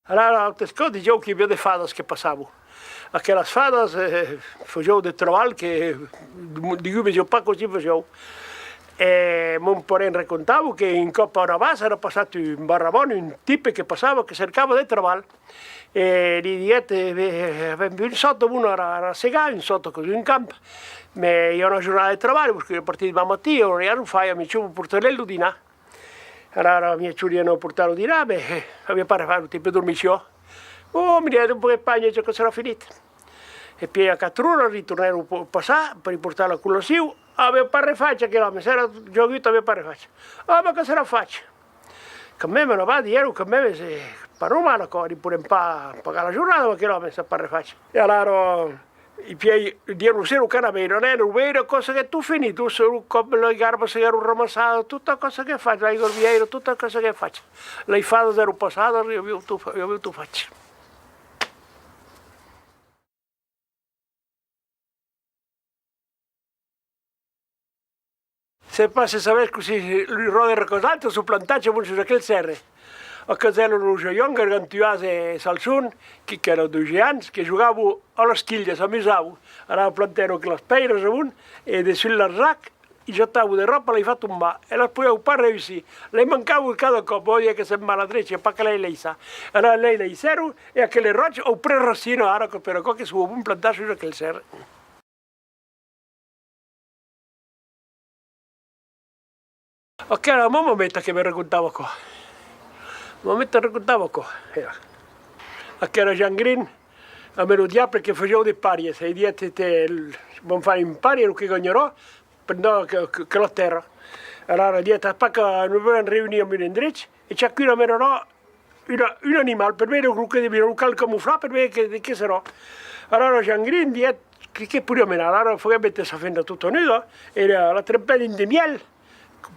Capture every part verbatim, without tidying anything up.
Alara, autes còps, disián que i aviá de fadas que passavan. Aquelas fadas, eh, fasián de trabalh que, digun, vesián pas cossí fasián. E mon parent racontava que un còp a una bassa èra passat un barrabon, un tipe que passava, que cercava de trabalh. E li diguèt, eh, ben, avèm un sòt, bon, ara, ara segar, un sòt, qu'es un camp. Mès i a una jornada de trabalh, vos que partir deman matin, o ja lo fai, a miègjorn, portaré lo dinar. Alara, a miègjorn, anava portar lo dinar, mès, eh, aviá pas res fach, lo tipe dormissiá. Oh, mi diguèt, un pauc de panha, que serà finit. E pièi a quatre oras, li tornèron po-, passar per li portar la colacion. Aviá pas res fach, aquel òme, s'èra jogut, aviá pas res fach. Ah, mès que serà fach? Quand même, là-bas, diguèron, quand même, es pas normal, aquò, li podèm pas pagar la jornada, aquel òme, s'a pas res fach. E alara, e pièi, diguèron, se lo canavèira, nèn, lo veire, aquò seguèt tot finit, tot, lo còp, las garbas seguèron ramassadas, tot aquò seguèt fach, las garbièiras, tot aquò seguèt fach. Las fadas èran passadas, i aviá tot fa-, i aviá tot fach. Sai pas se sabètz cossí lo ròde Ròcasalta, son plantatge, bon, sus aquel sèrre. Aquò èra lo Joion, Gargantuàs e Salson, que, qu'èran dos geants, que jogavan a las quilhas, s'amusavan. Ara plantèron aquelas pèiras amont, e dessús l'arsac, i jetavan de ròba, las fa tombar, e las podián pas reüssir. Las mancavan cada còp, vòl dire que sèm maladrets, i a pas que las laissar. Ara las laissèron, e aqueles ròcs, au près racina, ara que per aquò que son bons plantats sus aquel sèrre. Aquò èra mon mameta que me racontava aquò. Mameta racontava aquò, èra. Aquò èra Jean Grin, amb lo diable que fasián de parias. E diguèt, te, bon, far un paria, lo que ganharà, pendent que, que, que la tèrra. Alara diguèt, a pas que nos volèm reunir en un endrech, e chacun amenarà un, un animal, per veire lo que devirà, lo cal camuflar, per veire que, de qué serà. Alara Jean Grin diguèt que, que podiá menar, alara faguèt metre sa femna tota nuda, e la, la trempèt dins de mièl,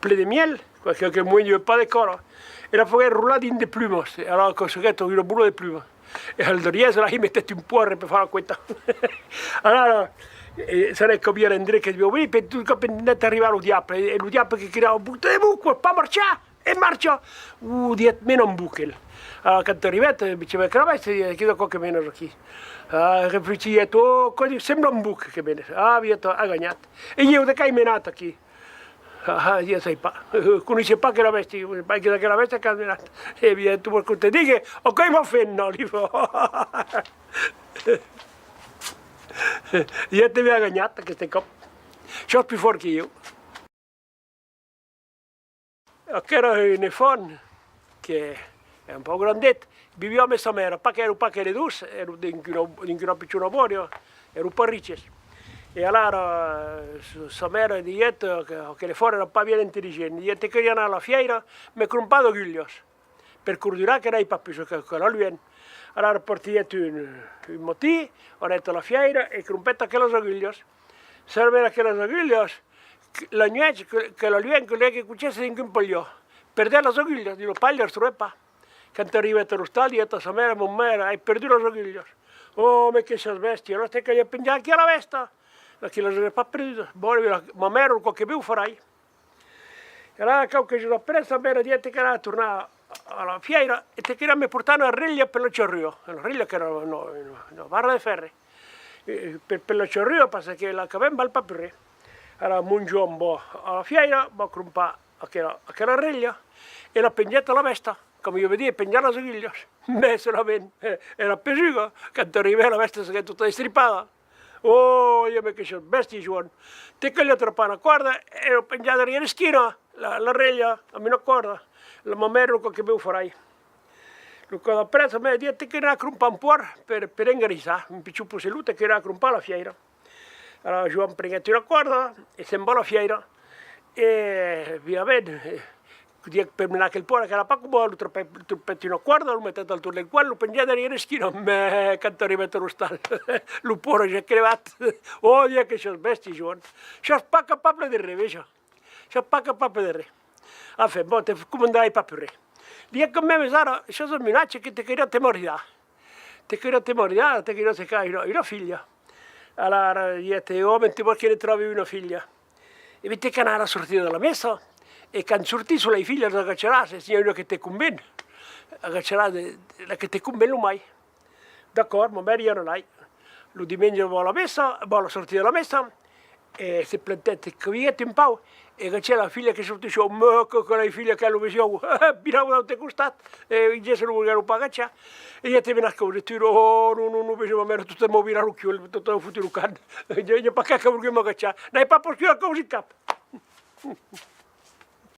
plen de mièl, perque aquel moment i aviá pas de còla, e la faguèt rolar dins de plumas, e alara aquò seguèt una bola de plumas. E al darrièr, la i metèt un pòrre per far la cueta. Alara, e, sabètz qu'aviá l'endrech que deviá obrir, per tot còp entendèt arribar lo diable, e lo diable que cridava, bocta de boc, pòs pas marchar! E marcha! O, diguèt, mena un boc, el. Ah, quand arribèt, eh, me chama, que la bèstia, diguèt, qu'es aquò que menas aquí? Ah, reflechiguèt, oh, aquò sembla un boc que menes. Ah, aviá, a ganhat. E ieu, de qu'ai menat aquí? Ah, ah, ieu sai pas. Conoissiá pas aquela bèstia, conoissiá pas qu'es aquela bèstia qu'as menat. E bien, tu vòls que te digue? Aquò es ma femna, li fa. Ieu te vei a ganhat aqueste còp. Sòs pus fòrt que ieu. Aquò èra un efant que, un pauc grandet, viviá amb sa mèra, pas qu'èran pas que les dos, èran dins una, dins una pichona bòria, èran pas riches. E alara, sa, sa mèra diguèt que, que l'efant èra pas bien intelligent. Diguèt: te caliá anar a la fièira, me crompar d'agulhas, per cordurar que n'ai pas pus, que, que la luèn. Alara partiguèt un, un matin, anèt a la fièira e crompèt aquelas agulhas. Solament aquelas agulhas, la nuèch, que, que la luèn, caliá que cochèsse dins un palhar. Perdèt las agulhas dins lo palhar, las trobèt pas. Quand arribèt a l'ostal, diguèt a sa mèra: mon mèra, ai perdut las agulhas. Oh, mès que siás bèstia, alara te caliá penjar aquí a la vèsta. Aquí las aviá pas perdudas. Bon, la, ma mèra, lo còp que vei o farai. E alara, quauques jorns après, sa mèra diguèt: te caliá tornar a la fièira e te caliá me portar una relha per la charrua. Una relha qu'èra una, una, una barra de fèrre. E per, per la charrua, parce que la qu'avèm val pas pus res. Alara mon Joan va a la fièira, va crompar aquela, aquela relha e la pengèt a la vèsta, coma ieu vei dire, penjar las agulhas. Mès solament, eh, èra pesuga, quand arribèt, la vèsta seguèt tota destripada. Oh, Dieu, mès que siás bèstia, Joan! Te caliá trapar una còrda e la penjar darrièr l'esquina, la, la relha, amb una còrda. La ma mèra, lo còp que vei o farai. Lo còp d'après, sa mèra diguèt: te caliá anar crompar un pòrc per, per engraissar, un pichon pocilon, te caliá anar crompar a la fièira. Alara Joan prenguèt una còrda e se'n va a la fièira. E, viament, eh, diguèt, per menar aquel pòrc, aquela pas coma, lo trapèt, trapèt una còrda, lo metèt al torn del còl, lo pengèt darrièr l'esquina. Mès, quand arribèt a l'ostal, lo pòrc ja crebat. Oh, diguèt, que siás bèstia, Joan! Siás pas capable de res, veja. Siás pas capable de res. Enfin, bon, te comandarai pas pus res. Diguèt: quand même, ara, siás un minatge, que te caliá te maridar. Te caliá te maridar, te caliá cercar una, una filha. Alara diguèt: e òme, te vòls que ne tròbi una filha? E ben, te caliá anar a la sortida de la messa, e quand sortisson las filhas, las agacharàs, e s'i a una que te conven, Agacharàs de, de la que te conven lo mai. D'acòrd, ma mèra i anarà. Lo dimenge, va a la messa, va a la sortida de la messa, e se plantèt, se caviguèt un pauc, e agachèt la filha que sortissiá, ma que, que la filha qu'èra lo vesiá, virava d'un aute costat, e i gesse lo volguèron pas agachar. E ieu te venas causa, tu, oh, non, non, non, vese ma mèra, tot m'aurà virat lo cul, tot m'aurà fotut lo camp. I a, i a pas qu'a, qu'a volgut m'agachar. N'ai pas poscut la causa cap.